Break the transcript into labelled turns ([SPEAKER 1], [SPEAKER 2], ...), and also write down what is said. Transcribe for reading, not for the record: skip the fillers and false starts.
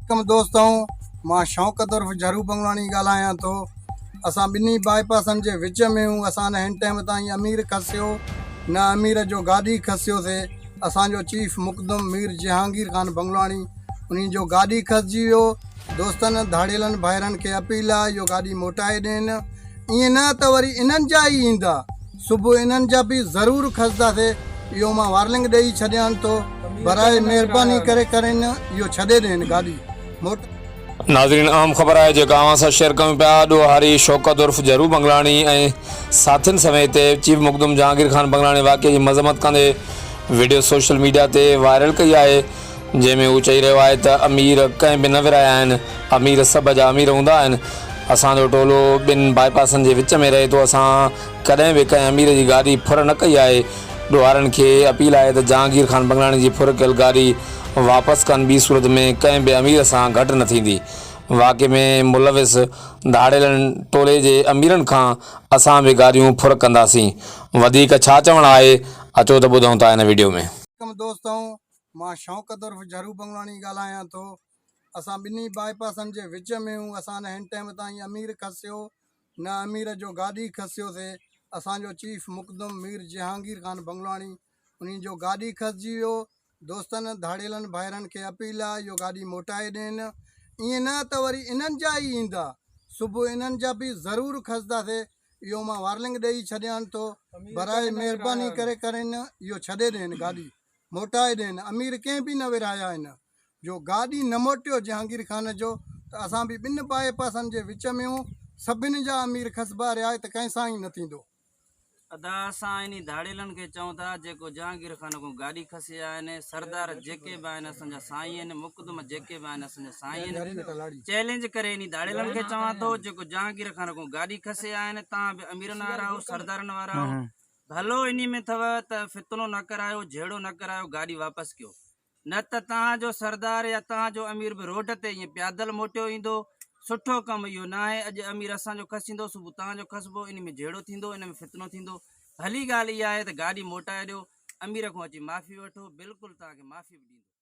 [SPEAKER 1] ڪم دوستو مان شوڪت عرف جھرو بنگلاڻي ڳالهايان ٿو اسان ٻنهي باء پاسن جي وچ ۾ هون اسان نه هن ٽيم تائين امير کسيو نه امير جو گاڏي کسيو سي اسان جو چيف مخدوم مير جهانگير خان بنگلاڻي انهي جو گاڏي کسجي ويو دوستن ڌاڙيلن ڀائرن کي اپيل آ اهو گاڏي موٽائي ڏين ائين نه ته وري انهن جا ئي ايندا صبح انهن جا به ضرور کسداسي اهو مان وارننگ ڏئي ڇڏيان ٿو برائي مهرباني ڪري ڪرين اهو ڇڏي ڏين گاڏي موٽ.
[SPEAKER 2] ناظرين اهم خبر آهي جيڪا اوهان سان شيئر ڪيون پيا ڏوهاري شوڪت عرف جھرو بنگلاڻي ۽ ساٿين سميت چيف مخدوم جهانگير خان بنگلاڻي واقعي جي مذمت ڪندي وڊيو سوشل ميڊيا تي وائرل ڪئي آهي جنهن ۾ هو چئي رهيو آهي ته امير ڪنهن به نه ورهايا آهن، امير سڀ جا امير هوندا آهن، اسان جو ٽولو ٻن باء پاسن جي وچ ۾ رهي ٿو، اسان ڪڏهن به ڪنهن امير جي گاڏي ڦر نه ڪئي آهي، ڏوهارين کي اپيل آهي ته جهانگير خان بنگلاڻي جي ڦر ڪيل گاڏي واپس ڪن، ٻي صورت ۾ ڪنهن به امير سان گهٽ نه ٿيندي، واقعي ۾ ملوث ڌاڙيلن ٽولي جي اميرن کان اسان به گاڏيون ڦر ڪنداسين، وڌيڪ ڇا چوڻ آهي اچو ته ٻڌون ٿا هن وڊيو ۾.
[SPEAKER 1] دوستو مان شوڪت عرف جھرو بنگلاڻي ڳالهايان ٿو. اسان ٻنهي باء پاسن جي وچ ۾ هون. اسان نه هن ٽيم تائين امير کسيو نه امير جو گاڏي کسيو سي. اسان جو چيف مخدوم مير جهانگير خان بنگلاڻي انهي جو گاڏي کسجي ويو. دوستن ڌاڙيلن ڀائرن کي اپيل آ اهو گاڏي موٽائي ڏين. ائين نه ته وري انهن جا ئي ايندا. صبح انهن جا به ضرور کسداسي. اهو مان وارننگ ڏئي ڇڏيان ٿو. برائي مهرباني ڪري ڪرين اهو ڇڏي ڏين گاڏي. موٽائي ڏين. امير ڪنهن به نه ورهايا آهن. جو گاڏي نه موٽيو جهانگير خان جو ته اسان به ٻن باء پاسن جي وچ ۾ هون. سڀن جا امير کسبا رهيا ته ڪنهن سان ئي نه ٿيندو.
[SPEAKER 3] ادا اسان انهي ڌاڙيلن کي چئون ٿا جيڪو جهانگير خان کان گاڏي کسي آيا آهن سردار جيڪي به آهن اسان جا سائين آهن مقدم جيڪي به آهن اسان جا سائين آهن چئلينج ڪري انهي ڌاڙيلن کي چوان ٿو جيڪو جهانگير خان کان گاڏي کسي آيا آهن تان به اميرن وارا آهو سردارن وارا آهو ڀلو انهي ۾ اٿو ته فتنو نه ڪرايو، جهيڙو نه ڪرايو، گاڏي واپس ڪيو. نه ته توهان جو سردار يا توهان جو امير به روڊ تي ائين پيادل موٽيو ايندو. سٺو ڪم اهو ناهي. اڄ امير اسان جو کسيندو، صبح توهان جو کسبو، انهي ۾ جهيڙو ٿيندو، ان ۾ فتنو ٿيندو. ڀلي ڳالهه اها آهي ته گاڏي موٽائي ڏيو، امير کان اچي معافي وٺو، بلڪل توهان کي معافي به ڏيندو.